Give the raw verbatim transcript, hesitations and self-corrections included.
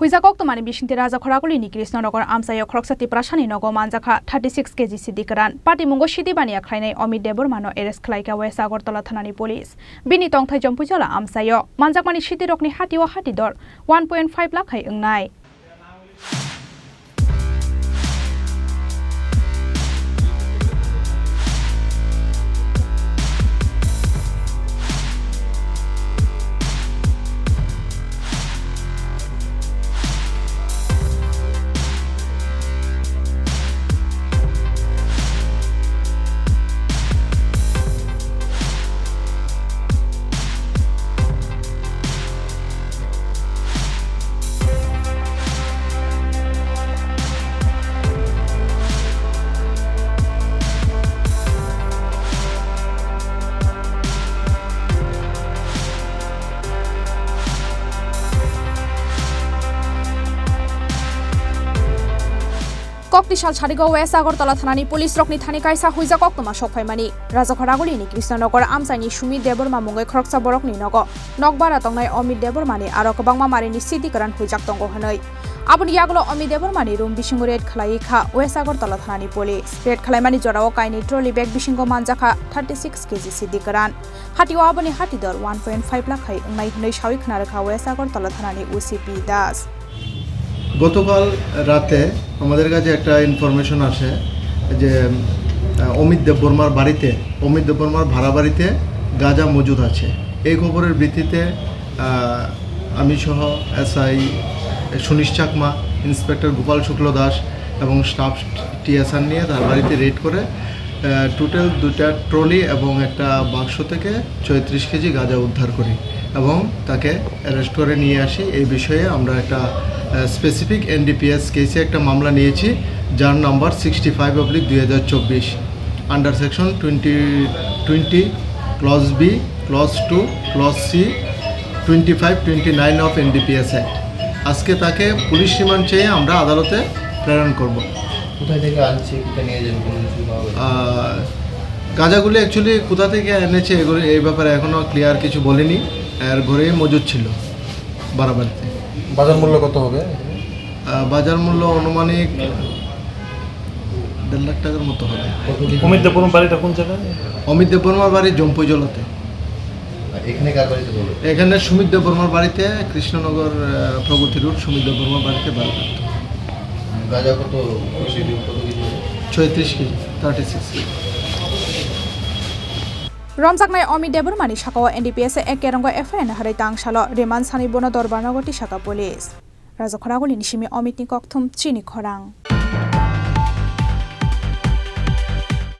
Huijak koktwmani bisingtwi Rajakhoragulini Krishnanagar amchaio khoroksa Tiprasani nogo manjakha thirty six K G sidi kwran. Patimungo sidi baniya khlainai Amit Debbarmano arrest khlaikha West Agartala thanani police. Bini tongthai Jompuijola amchaio manjakmani sidirokni hatio hati dor one point five lakh hai wngnai. Kokti sal sarigo West Agartala thanani police rokni thani kaisa huijak koktwma sokphaimani. Rajakhoragulini Krishnanagar amchaini Sumit Debbarma mungwi khoroksa borokni nogo nokbara tongnai Amit Debbarmani aro kwbangma marini sidi kwran huijak tongo hwnwi. Aboni yagulo Amit Debbarmani room bisingo raid khlaiwi kha West Agartala thanani police. Raid khlaimani jorao kainwi trolley bag bisingo manjakha thirty six K G sidi kwran. Hatio aboni hati dor one point five lakh hai wngnai hwnwi sawi khna rwkha West Agartala thanani O C P Das. গতকাল রাতে আমাদের কাছে একটা ইনফরমেশন আসে যে, আহ, অমিত দেববর্মার বাড়িতে, অমিত দেববর্মার ভাড়া বাড়িতে গাঁজা মজুদ আছে। এই খবরের ভিত্তিতে, আহ, আমি সহ এসআই সুনীশ চাকমা, ইন্সপেক্টর গোপাল শুক্ল দাস এবং স্টাফ টিএসআর নিয়ে তার বাড়িতে রেড করে, আহ, টোটাল দুইটা ট্রলি এবং একটা বাক্স থেকে ছয়ত্রিশ কেজি গাঁজা উদ্ধার করি এবং তাকে অ্যারেস্ট করে নিয়ে আসি। এই বিষয়ে আমরা একটা, আহ, স্পেসিফিক এনডিপিএস কেসে একটা মামলা নিয়েছি, যার নাম্বার সিক্সটি ফাইভ অবলিক দুই হাজার চব্বিশ, under section twenty twenty, clause B, clause two, clause C, twenty five twenty nine of NDPS act. আজকে তাকে পুলিশ রিমান্ড চেয়ে আমরা আদালতে প্রেরণ করব। কোথায় থেকে আনছে, কোথায় নিয়ে যাবে, কোনো কিছু পাওয়া গেছে? আহ, গাঁজাগুলি অ্যাকচুয়ালি কোথা থেকে এনেছে, এগুলি, এই ব্যাপারে এখনো ক্লিয়ার কিছু বলেনি। এর ঘরেই মজুদ ছিল বাড়াবাড়িতে। বাজার মূল্য কত হবে? আহ, বাজার মূল্য আনুমানিক দেড় লাখ টাকার মতো হবে। অমিত দেববর্মার বাড়িটা কোন জায়গায়? অমিত দেববর্মার বাড়ি জম্পুইজলাতে। আর এখানে কার বাড়িতে বলো? এখানে সুমিত দেববর্মার বাড়িতে, কৃষ্ণনগর, আহ, প্রগতি রোড, সুমিত দেববর্মার বাড়িতে বাড়ি। গাঁজা কত, কত কেজি? ছয়ত্রিশ KG, thirty six KG. Romjaknai Amit Debbarmani sakao N D P S A kerongo F I R harwi tang salo remand sanwi bono Dorbarnago tisaka police. Rajakhoragulini simi Amitni kokthum chini khorang.